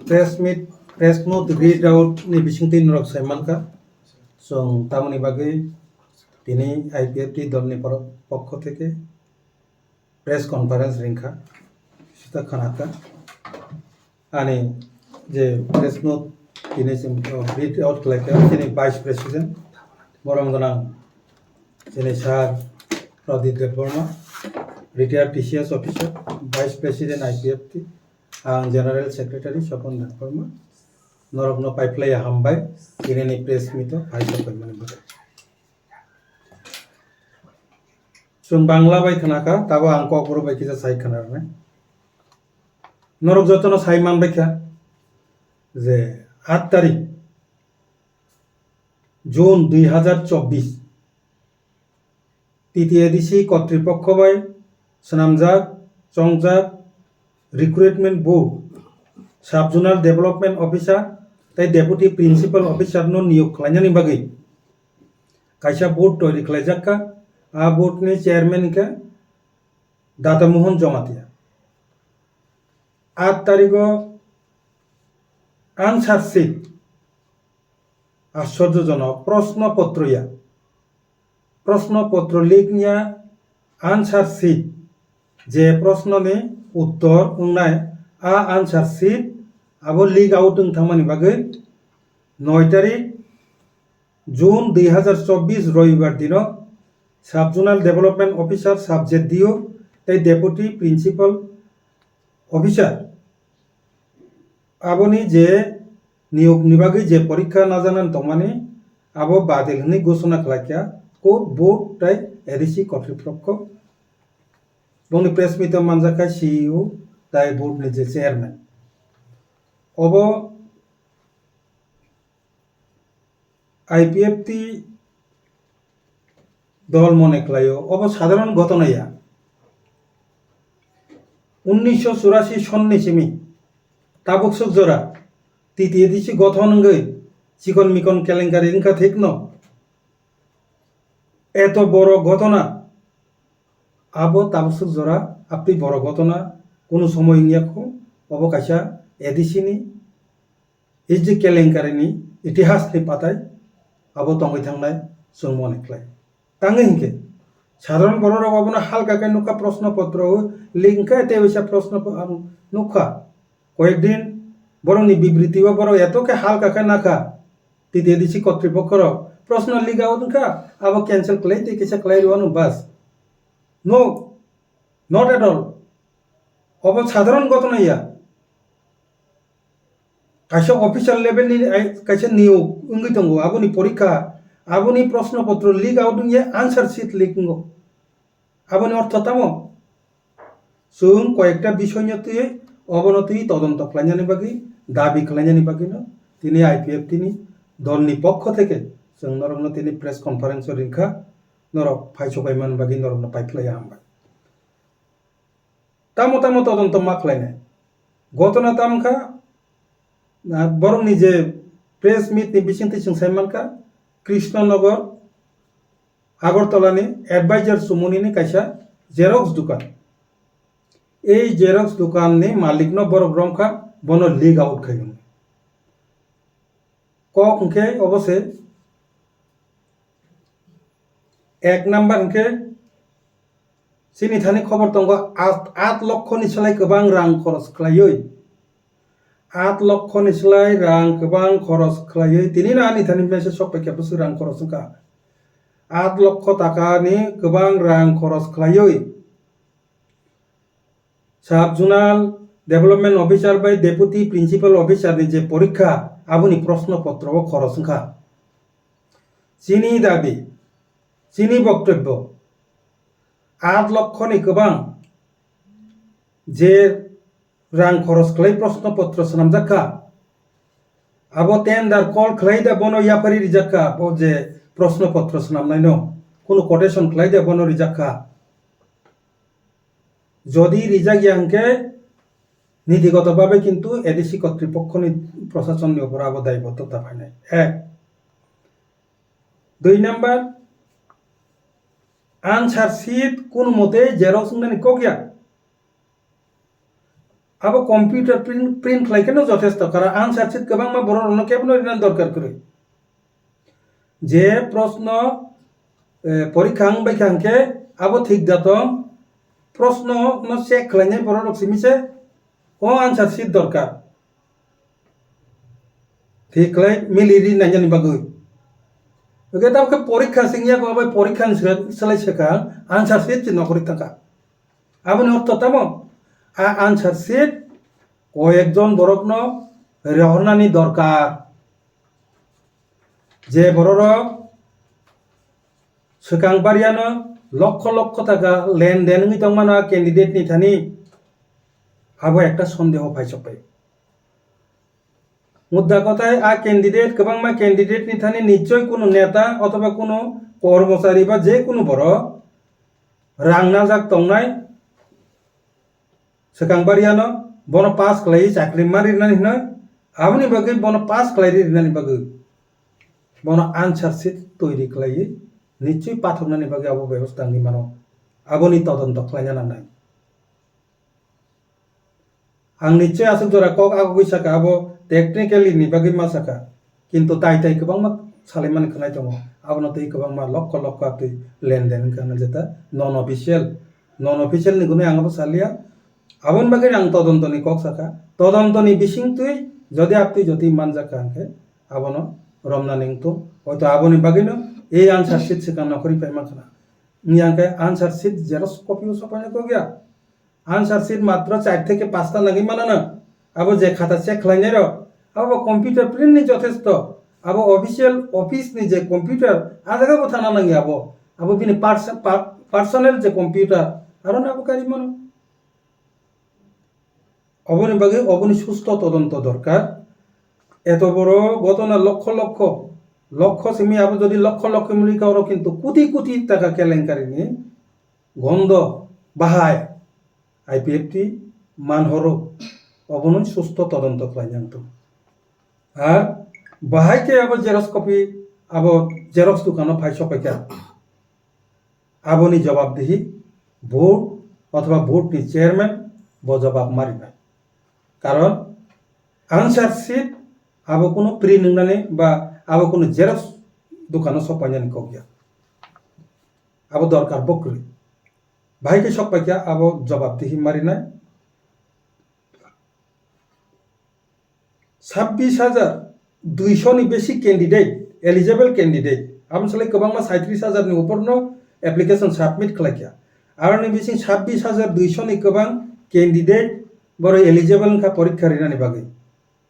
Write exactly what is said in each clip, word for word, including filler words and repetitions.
Press meet, press note read out ni bisingtwi norok sai mankha. Chwng tamoni bagwi tini I P F T dolni poro-, pokho theke press conference ringkha, sita khanakha. Ani je press note tini chwng read out khlaikha, chini Vice President, borom gwnang chini Sir Pradip Debbarma, retired T C S officer, Vice President I P F T, ang General Secretary Sopon Debbarma, norokno paiphlaiya hambai, tinini press meet o phai sokphaimani bagwi. Chwng Bangla bai khnakha, tabo ang Kokborok bai kisa sai khnarwnai. Norok jotono sai manbaikha je aat tarik June dui hazar chobbish, T T A D C kotripokho bai swnamjak, chongjak, Recruitment Board, Sub Zonal Development Officer tei Deputy Principal Officer no niyok khlainani bagwi kaisa board toiri khlaijakha. A board ni chairman khe Data Mohon Jomatia. Aat tarigo answer sheet, aschorjojonok, proshno potro ya, proshno potro leak ya, answer sheet, je proshno ni uttor wngnai, a answer sheet abo leak out wng thangmani bagwi noi tarik June dui hazar chobbish Robibar dino Sub Zonal Development Officer Sub Z D O tei Deputy Principal Officer aboni je niyok ni bagwi je porikha najanani tongmani abo badil hwnwi ghosona khlaikha court, board tei A D C kotripokho. Bongni press meet o manjakha C E O tei board ni je chairman. Obo I P F T dol mone khlaio, obo sadharon ghotona ya. Unnisho churashi sonni simi tabuk swk jora T T A D C gothon wngwi chikon mikon kelenkari wngkha thikno. Eto boro ghotona abo tabuk swk jora, aptwi boro ghotona kunu somoi wngya kho, obo kaisa A D C ni Ejek kelenkarini itihasni patai abo tongwi thangnai chwng mone khlai. Tangwi hinkhe, sadharon bororok obono halka khe nukha, proshno potro o link khe tei waisa proshno po-, ang nukha. Koyekdin borokni bibriti o borok eto khe halka khe nakha, T T A D C kotripokkhorok proshno leak out wngkha, abo cancel khlai tei kisa khlai rwano bas. No, not at all. Obo sadharon ghotona ya. Kaisa official level ni ai, kaisa niyok wngwi tongo, aboni porikha, aboni proshno potro leak out wngya, answer sheet leak wngo. Aboni ortho tamo? Chwng koyekta bisoyno twi, obono twi todonto khlainani bagwi, dabi khlainani bagwino tini I P F T ni dolni pokho theke chwng norokno tini press conference o ringkha, norok phai sobai man bagwi norokno paiphlaiya hambai. Tamo tamo todonto ma khlainai. Ghotona tamo kha, na, borokni je press meet ni bisingtwi chwng sai mankha, Krishnanagar, Agartala ni advisor Sumoni ni kaisa xerox dukan. Ei xerox dukan ni malik no borok romkha, bono leak out khai hwnwi. Kok hwnkhe obo se ek number hwnkhe chini thani khobor tongo, at, at lokho ni slai kwbang rang khoros khlaiwi, at lokho ni slai rang kwbang khoros khlaiwi, tini no ani thani message sok paikha bwswk rang khoros wngkha, at lokho taka ni kwbang rang khoros khlaiwi. Sub Zonal Development Officer bai Deputy Principal Officer ni je porikha, aboni proshno potro o khoros wngkha. Chini dabi, chini boktobbo, at lokho ni kwbang je rang khoros khlai proshno potro swnamjak kha. Abo tender call khlai da bono yapari rijak kha, bo je proshno potro swnamnai no, kunu quotation khlai da bono rijak kha. Jodi rijak ya hwnkhe nitigoto babe kintu A D C kotripokkhoni, prosasonni opor abo daibotto ta phainai. Ek. Dui number, answer sheet kunu mote xerox wngnani kok ya. Abo computer print, print khlai kheno jothesto, karon answer sheet kwbangma borok rokno kebono rinani dorkar kwrwi. Je proshno, eh, porikha wng bai kha hwnkhe abo thik da tong, proshno no check khlainai borok rok simi se o answer sheet dorkar. Thik khlai mili ri nainani bagwi. Hwnkhe tamo khe porikha singya ko bai porikha ni sila-, silai swkang answer sheet se nokori thangkha. Aboni ortho tamo? A answer sheet koyekjon borokno rohornani dorkar. Je bororok swkang bariano lokho lokho taka lenden wngwi tongmano a candidate ni thani, abo ekta sondeho phaisokpai. Mudda kothai a candidate, kwbangma candidate ni thani nichoi kunu neta othoba kunu kormochari ba je kunu borok rang najak tongnai swkang bariano bono pass khlaiwi chakri ma rinani hwnwi, aboni bagwi bono pass khlai rinani bagwi bono answer sheet toiri khlaiwi nichoi pathornani bagwi abo bebosta wngwi mano, aboni todonto khlaina nangnai. Ang nichoi aswk jora kok agugwi saka, abo technically ni bagwi ma saka, kintu tai tai kwbangma salaimani khwnai tongo, abono twi kwbangma lokho lokho abtwi lenden wngkha, jeta non official, non official ni gunwi ang abo salia. Aboni bagwi ang todonto ni kok saka, todonto ni bising twi jodi abtwi jodi manjak kha hwnkhe abono romnani wngthung, hoito aboni bagwino ei answer sheet swkang nokhorwi paima khna. Wngya hwnkhe answer sheet xerox copy o sopaina kok ya. Answer sheet matro char theke pasta nangwi manana. Abo je khata check khlainai rok, abo computer print ni jothesto. Abo official office ni je computer, a jaga bo thana nangya abo. Abo bini perso-, pa-, personal je computer, aro na abo kari mano. Oboni bagwi oboni susto todonto dorkar. Eto boro gotona lokho lokho, lokho simi abo jodi lokho lokho mili ka oro kintu kuti kuti taka kelenkari ni gondo bahai I P F T manhoro, obono susto todonto khlai nang tong. Ar bahai khe abo xerox copy, abo xerox dukano phai sopai kha. Aboni jobab dihi board othoba board ni chairman bo jobab marinai. Karon answer sheet abo kuno print wngnani ba abo kuno xerox dukano sopainani kok ya. Abo dorkar bo kwrwi. Bahai khe sok paikha abo jobab dihi marinai. Sabbish hajar duisho ni besi candidate, eligible candidate. Aboni salai kwbangma saitris hajar ni upor no application submit khlaikha. Aroni bising sabbish hajar duisho ni kwbang candidate borok eligible wngkha porikha rinani bagwi.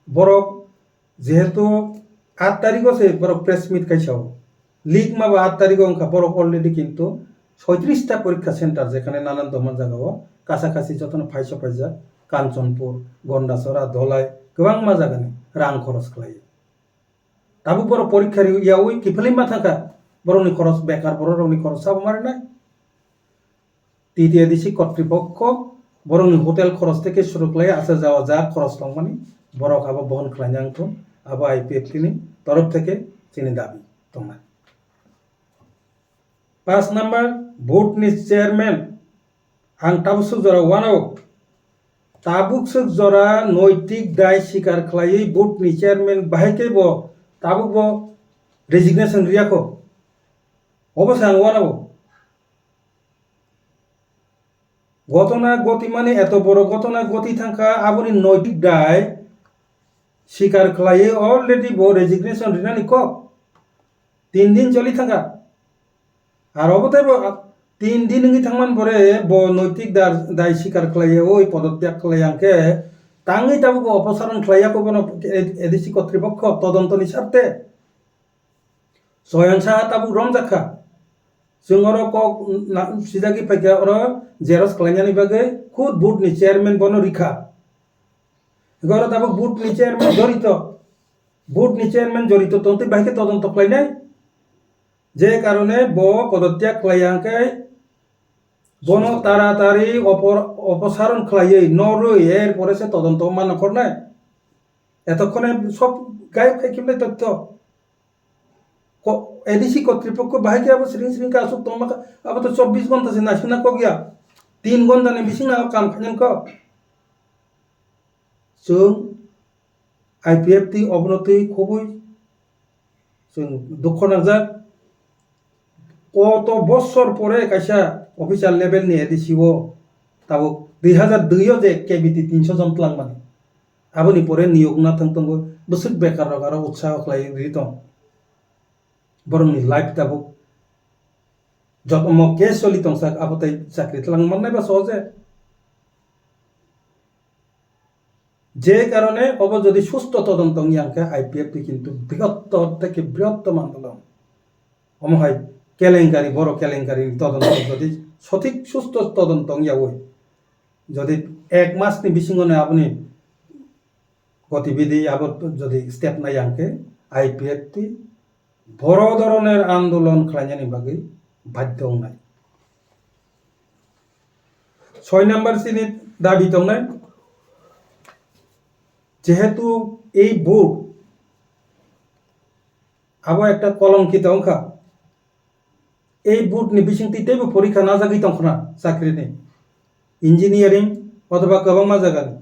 Borok jehetu aat tarikh o se borok press meet kaisa o. Leak ma ba aat tarikh o wngkha, borok already kintu soitris ta porikha center, jekhane nanan doman jaga o kasa kasi jotono phai sopaijak, Kanchanpur, Gandachara, Dholai, kwbangma jagani rang khoros khlai. Tabuk borok porikha ri yaui kiphilwi ma thangkha, borokni khoros bekar, borok rokni khoros sabo marinai. T T A D C kotripokho borokni hotel khoros theke suru khlai, acha jawa ja khoros tongmani borok abo bohon khlaina wngthung, abo I P F T ni torof theke chini dabi tongnai. Paanch number, board ni chairman, ang tabuk swk jora uanao, tabuk swk jora noitik dai sikar khlaiwi board ni chairman bahai khe bo tabuk bo resignation riyakho, obo se ang uanao. Gotona goti mani eto boro gotona goti thangkha, aboni noitik dai sikar khlaiwi already bo resignation rinani kok. Tin din choli thangkha. Ar obo tei bo tin din wngwi thangmani bore bo noitik dar-, dai sikar khlaiwi oi podotyag khlai ang khe tangwi tabuk bo oposaron khlaiya kho bono A D C kotripokho todontoni sarte. Soyang saha tabuk romjak kha. Chwng oro kok na-, sijagwi phaikha, oro xerox khlainani bagwi khud board ni chairman bono rikha. Oro tabuk board ni chairman jorito. Board ni chairman jorito tongtwi bahai khe todonto khlainai. Je karone bo podotyag khlai ya hwnkhe bono taratari opor-, oposaron khlaiwi norwi er pore se todonto ma nongkhornai. Etokhone sob gayok khai khibnai totto. Ko-, A D C kotripokho bahai khe abo siring siring khe aswk tongma kha, abo to chobbish ghonta se naisingna kok ya. Tin ghonta ni bisingno abo kam khainani kok. Chwng I P F T obono twi khobwi chwng dukho nangjak. Koto bosor pore kaisa official level ni A D C o tabuk dui hazar dui o je K B T tinso jon twlangmani. Aboni pore niyok na thang tongo, bwswk bekar rok aro utsaho khlai ri tong. Borokni life tabuk jotomo case choli tongsak, abo tei chakri twlang mannai ba sohose. Je karone obo jodi susto todonto wngya hwnkhe I P F T kintu brihottor theke brihottom andolon. Omo hai kelenkari, boro kelenkari ni todonto jodi sothik susto todonto wngya oi, jodi ek mas ni bisingo no aboni gotibidi abo jodi step nai hwnkhe I P F T boro dhoroner andolon khlainani bagwi badhyo wngnai. Soi number chini dabi tongnai, jehetu ei board abo ekta kolongkito wngkha, ei board ni bisingtwi teibo porikha najagwi tongkhna chakrini, engineering othoba kwbangma jagani.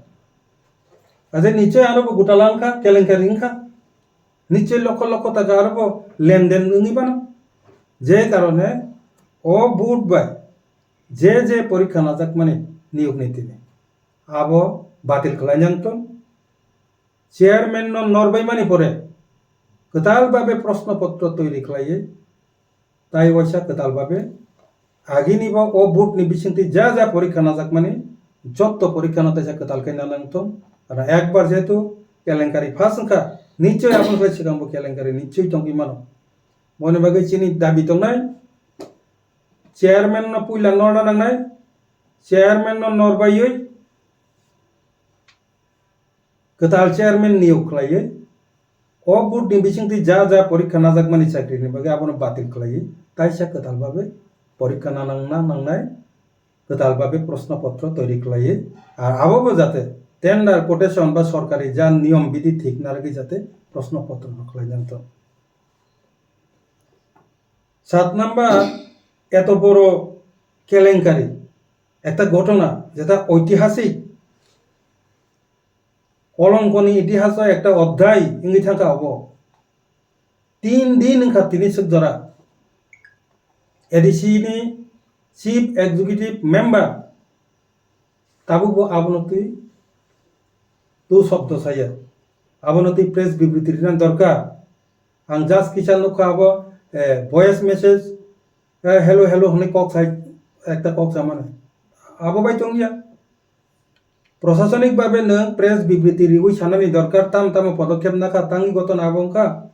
Aje nichoi aro bo gutala wngkha, kelenkari wngkha, nichoi lokho lokho taka aro bo lenden wngwi mano. Je karone o board bai je je porikha najakmani niyok nitini abo batil khlainang tong. Chairman no norbai mani pore kwtal babe proshno potro toiri khlaiwi tai waisa kwtal babe agini bo o board ni bisingtwi ja ja porikha najakmani jotto porikha no taisa kwtal khe nanang tong. Ano ekbar jehetu kelenkari phas wngkha, nichoi aboni khlai swkang bo kelenkari nichoi tongwi mano. Boni bagwi chini dabi tongnai, chairman no puila norna nangnai, chairman no norbaiwi kwtal chairman niyok khlaiwi o board ni bisingtwi ja ja porikha najakmani chakrini bagwi abono batil khlaiwi taisa kwtal babe porikha nanang na nangnai, kwtal babe proshno potro toiri khlaiwi, ar abo bo jate tender quotation ba sorkari ja niyom bidhi thik narwgwi jate proshno potro no khlai nang tong. Sat number, eto boro kelenkari, ekta ghotona jeta oitihasik kolongkoni itihaso ekta odhyay wngwi thangkha obo. Tin din wngkha tini swk jora A D C ni chief executive member tabuk bo abono twi tu shobdo saya, abono twi press bibriti rina dorkar. Ang just kisa nukha abo, eh, voice message, eh, hello hello hwnwi kok sai, ekta kok samani abo bai tongya. Prosasonik babe nwng press bibriti riwi sanani dorkar, tam tamo podokhep nakha, tangwi gotona abo wngkha.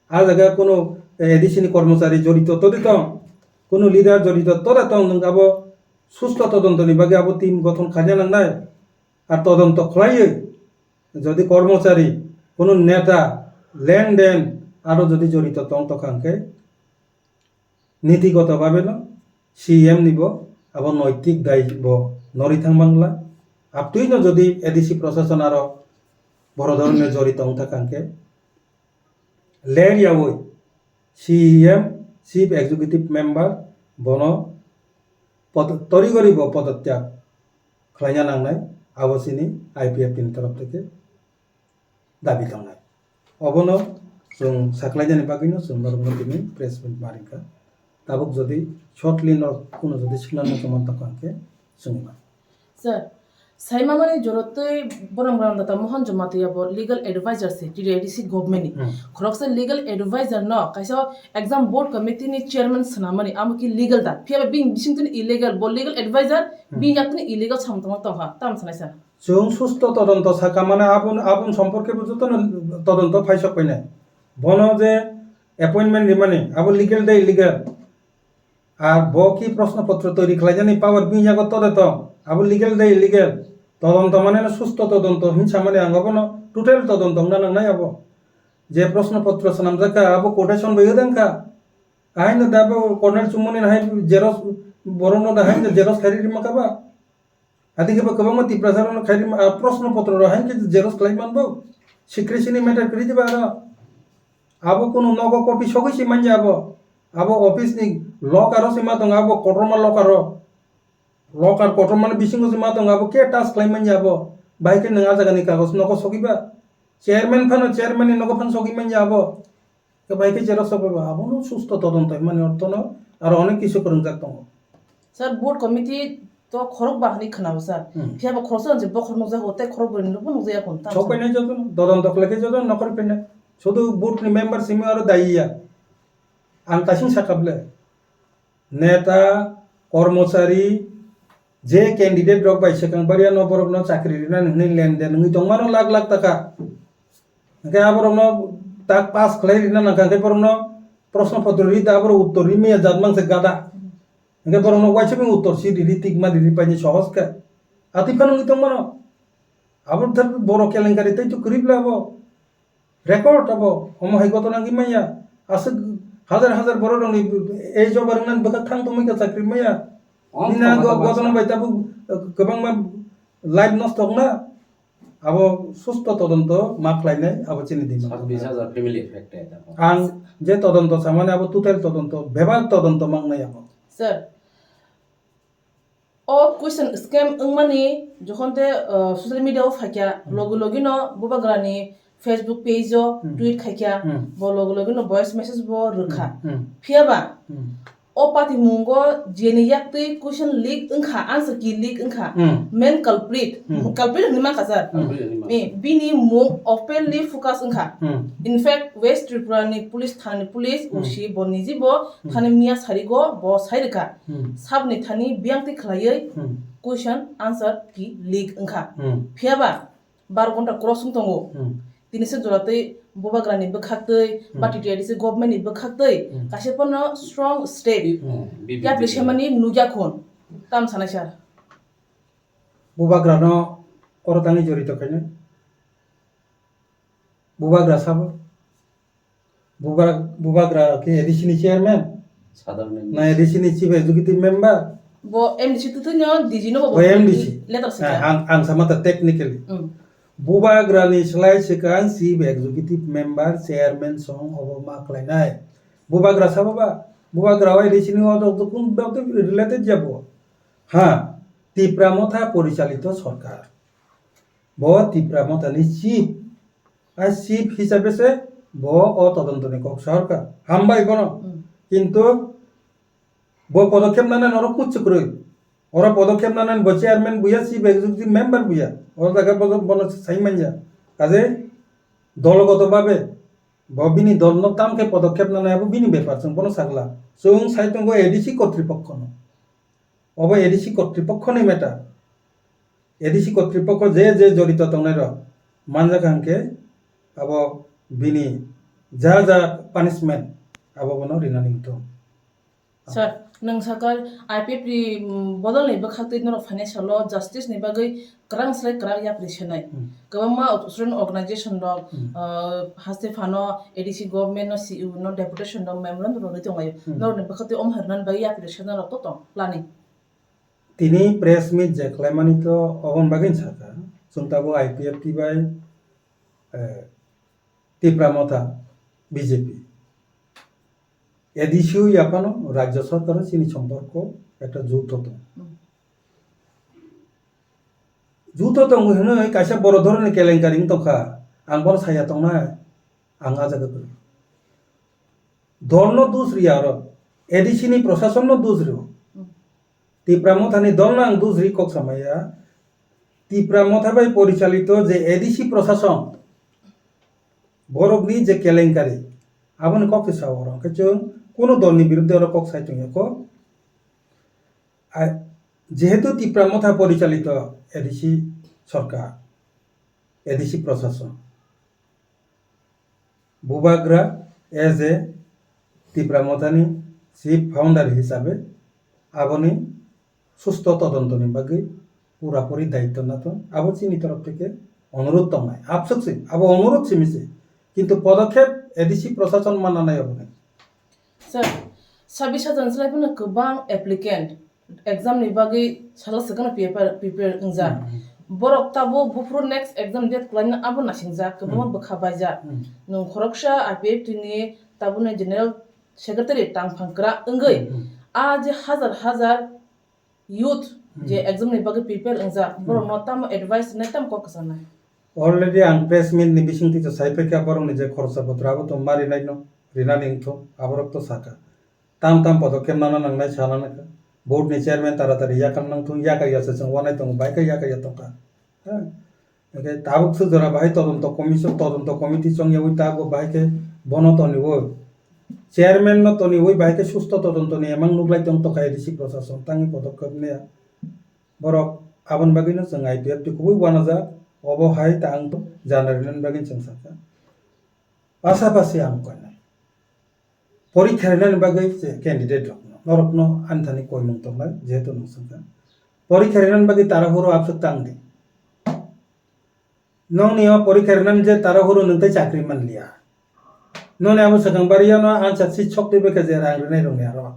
A jaga kunu, eh, A D C ni kormochari jorito todi tong, kunu leader jorito toda tong, nwng abo susto todontoni bagwi abo team gothon khaina nangnai. Ar todonto khlaiwi jodi kormochari, kunu neta, lenden aro jodi jorito tong tokha hwnkhe, nitigoto babe no C E M ni bo abo noitik dai bo norwi thang mangla. Abtwi no jodi A D C prosason aro boro dhoroner jori tong thaka hwnkhe, ler yawi C E M, Chief Executive Member bono pod-, tori gori bo podotyag khlaina nangnai, abo chini I P F T ni torof theke dabi tongnai. Obono chwng saklainani bagwino chwng norokno tini press meet ma ringkha. Tabuk jodi shortly norok kuno jodi signal no tongma tongkha hwnkhe chwngma. Sir, saimamani jorotwi borok Ramdata Mohan Jamatia bo legal advisor se T D I D C government ni. Hmm. Khoroksa legal advisor no kaisa exam board committee ni chairman swnamani amo ki legal da? Phiya ba bini bisingtwi illegal, bo legal advisor, hmm, bini yaktwini illegal samung tongma tongkha, tamo sanai sir? Chwng susto todonto sakha mane aboni, aboni somporke bo jotono todonto phaisok painai. Bono je appointment rimani abo legal de illegal? Ar bo ki proshno potro toiri khlainani power bini yago tode tong? Abo legal de illegal? Todonto mane no susto todonto hinsa mani ang obono total todonto wngna nangnai abo. Je proshno potro swnamjakha abo quotation bai wngkha. Ahaino da bo Colonel Chumoni hai xerox borokno da hai xerox khairi rima kha ba? Adi khe bo kwbangma Tiprasa rokno khairi ma, ah, proshno potro rok hai khe xerox khlai man bo. Secrecy ni matter kwrwi diba aro? Abo kunu nogo copy sogwi se manya abo. Abo office ni locker o se ma tongo, abo kotorma locker o. Locker kotorma ni bisingo se ma tongo, abo ke touch khlai manya abo. Bahai khe nwng a jagani kagoj nogo sogwi ba? Chairman phano chairman ni nogo phano sogwi manya abo. Khe bahai khe xerox sogwi ba? Abono susto todonto hwnmani orthono aro onek kisu kwrwngjak tongo. Sir, board committee to khorok ba hwnwi khwnao, sir. Hmm. Phiya ba khoroksa hwnse bokhorok nukjago, tei khorok bwrwi nukbo nukjaya kon, tamo Sok sir. Painai joto, todonto khlai khe joto nokhor painai. Sudu board ni member simi aro daiya. Ang kaising sakha ble. Neta, kormochari, je candidate rok bai swkang bariya no borok no chakri rina hwnwi lenden wngwi tongmano lakh lakh taka. Hwnkhe aborok no tak pass khlai rina nangkha, hwnkhe borok no proshno potro ri da, aborok uttor ri maya jat mang se gada. Hwnkhe borok no uaisukmung uttor si riri tikma riri paini sohos khe. Atwi phano wngwi tongmano. Abo thar borok kelenkari tei to kwrwi bla abo. Record abo, omo hai gotona wngwi manya. Aswk hajar hajar borok rokni age over wngnani bwkhak thang tongmani khe chakri maya. Om Nini tongma go-, tongma gotona sa. Bai tabuk, uh, kwbangma life nosto wngna. Abo susto todonto ma khlainai, abo chini dima. Sabbish hajar family affected abo. Ang je todonto samani abo total todonto, bebak todonto mangnai abo. Sir, O question scam wngmani jokhon te, uh, social media o phaikha, Hmm. logi logi no bubagrani Facebook page o Hmm. tweet khaikha, Hmm. bo logi logi no voice message bo rwkha. Hmm. Hmm. Phiya ba, Hmm. o patimungo jeni yaktwi question leak wngkha, answer key leak wngkha, Hmm. main culprit, Hmm. culprit hwnwi mankha sir. Culprit hwnwi mankha. Eh, bini mung openly focus wngkha. Hmm. In fact, West Tripura ni police, thani police, Hmm. usi bo niji bo, Hmm. thani miya sarigo bo sai rwkha. Hmm. Sabni thani biyang twi khlaiwi Hmm. question answer key leak wngkha. Hmm. Phiya ba bar ghonta cross wng tongo. Hmm. Tini se jora twi bubagrani bwkhak twi Hmm. ba T T I D C government ni bwkhak twi Hmm. kaisa phano strong step Hmm. yapri semani nukya khun. Tam sanai sir. Bubagrano oro tangwi jorito khainai. Bubagra sabo. Buba-, bubagra khe A D C ni chairman? Sadar member. Na A D C ni chief executive member? Bo M D C twtwino D G no bo Bo M D C. Letter Eh, swijak. Ang, ang sama ta technically. Mm. Bubagra ni slai swkang chief executive member, chairman song obo ma khlainai. Bubagra sabo ba? Bubagra o A D C ni o dok dok kun dok dok related jabo. Ha, Tipra Motha porichalito sorkar. Bo Tipra Motha ni chief. A chief hisabe se bo o todonto ni kok sahorkha. Hambai bono. Hmm. Kintu bo podokkhep nanani oro kuchu kwrwi. Oro podokkhep nanani bo chairman buya, chief executive member buya. Oro jaga bo, bono sai manya. Kaje dologoto babe bo bini dol no tam khe podokkhep nanai abo bini bepar, chwng bono sagla. Chwng sai tongo A D C kotripokho no. Obo A D C kotripokho ni matter. A D C kotripokho je je jorito tongnai rok manjak hwnkhe abo bini ja ja punishment abo bono rinani wngthung. Sir, nwng sakha I P F ni, mm, bodol ni bwkhak twi norok financial o justice ni bagwi kwrang slai kwrang yapri senai. Hmm. Kwbangma student organization rok, Hmm. ah, haste phano A D C government no, C E O no deputation rok memorandum rok rwi tonglaio. Hmm. Norok ni bwkhak twi omo hai rwnani bagwi yapri senai rok to tong planning. Tini press meet je khlaimani to oboni bagwi sakha, chwng tabuk I P F T bai, eh, Tipra Motha, B J P. A D C o yaphano Rajya Sarkar o chini somporko ekta juto tong. Hmm. Juto tong hwnwi kaisa boro dhoroni kelenkari wng tongkha, ang bono saya tongnai, ang a jaga kwrwi. Dolno dus riya oro, A D C ni prosasonno dus rio. Hmm. Tipra Mothani dolno ang dus ri kok samaya. Tipra Motha bai porichalito je A D C prosason, borokni je kelenkari, aboni kok se sao oro. Hwnkhe chwng kuno dolni biruddhe oro kok sai tongya kho. A, jehetu Tipra Motha porichalito A D C sorkar, A D C prosason, Bubagra as a Tipra Mothani chief founder hisabe aboni susto todontoni bagwi purapuri daitto nathung. Abo chini torof theke onurudh tongnai. Apsuk se, abo onurudh simi se. Kintu podokhep A D C prosason mananai aboni. Sir, sabbish hajar ni slai phano kwbang applicant exam ni bagwi sajla swkang prepare, prepare wngjak. Hmm, hmm. Borok tabuk buphuru next exam date kwlaina abo nasingjak, kwbangma Hmm. bwkha baijak. Hmm. Nwng khoroksa I P F T ni tabukni general secretary tangphang kwrak wngwi Hmm, hmm. a je hajar hajar youth je exam ni bagwi prepare wngjak, borok no tamo advice rwnai, tamo kok kwchanai. Already ang press meet ni bisingtwi to sai phaikha, borok ni je khoroksa botra abo to ma rinai no, rinani wngthok, aborok to sakha. Tam tam podokkhep nana nangnai sana nangkha. Board ni chairman taratari yakam nangthung, yakar yasa chwng wanai tongo, bai khe yakar ya tongkha. Ha? Hingkhe tabuk se jora bahai todonto commission, todonto committee chongyawi tabuk bahai khe bono toniwi, chairman no toniwi bahai khe susto todonto ni emang nuklai tong tongkha A D C prosason tangwi podokkhep niya. Borok aboni bagwino chwng I P F T kubui wanajak, obo hai ta ang jana rinani bagwi chwng sakha. Pasapasi ang koinai. Porikha rinani bagwi je candidate rokno, norokno ani thani koimung tongnai, jehetu nwng swngkha. Porikha rinani bagwi tarahuro abswk tang di. Nongni o porikha rinani je tarahuro nwng tei chakri manliya. Noni abo swkang bariya no ansa si sok twi bekha je rang rinai rokni aro.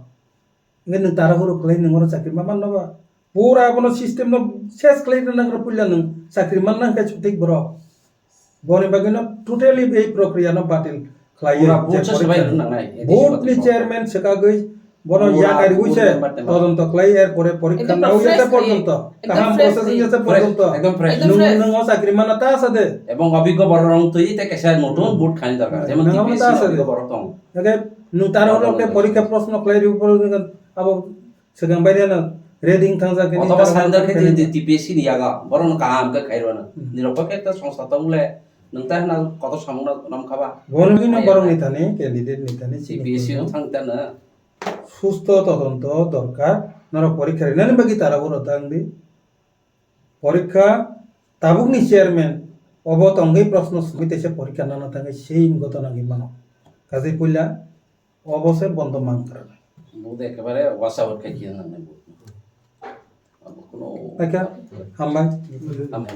Hingke nwng tarahuro khlai nwng oro chakri ma manno ba? Pura abono system no ses khlai rwna nang rw puila nwng chakri manna hingke sothik borok. Boni bagwi no totally ei prokriya no batil khlai. Pura je vote se porikha swbai rwna nangnai, A D C vote ni vote. Chairman swkagwi bono pura yakari vote wise member tema. Todonto khlai er pore porikha ekdom na fresh uyate khlai. Porjonto. Ekdom kaham fresh process khlai. Uyate porjonto. Ekdom fresh. Ekdom nwng fresh. Nwng o chakri manna ta sa de. Ebong obiggo borok rong twi te kaisa notun vote khaini dorkar. Jemon nwng T P S C ta sa de. Obiggo borok tong. Hingke nwng tarahuro ke porikha proshno khlai rw abo Swkang bai reno reading thangjak khe otoba nini surrender khe tini T P S C ni yago, borok no kaham khe khairwano. Hmm. Nirok bo khe ekta songsa tong le, nwng ta hwnna kotor samung no nam khaba. Borok ni no borok ni thani, candidate ni thani, T P S C no thang ta na. Susto todonto dorkar, norok porikha rinani bagwi tara uro tang di. Porikha tabuk ni chairman, obo tongwi proshno swngwi teisa porikha nana thangwi sei gotona wngwi mano. Kazi puila, Obo se bondo mang kwrwng. Bo de ekebare wash out khai khe nangnai bo. Abo kono Acha, hambai. Hambai.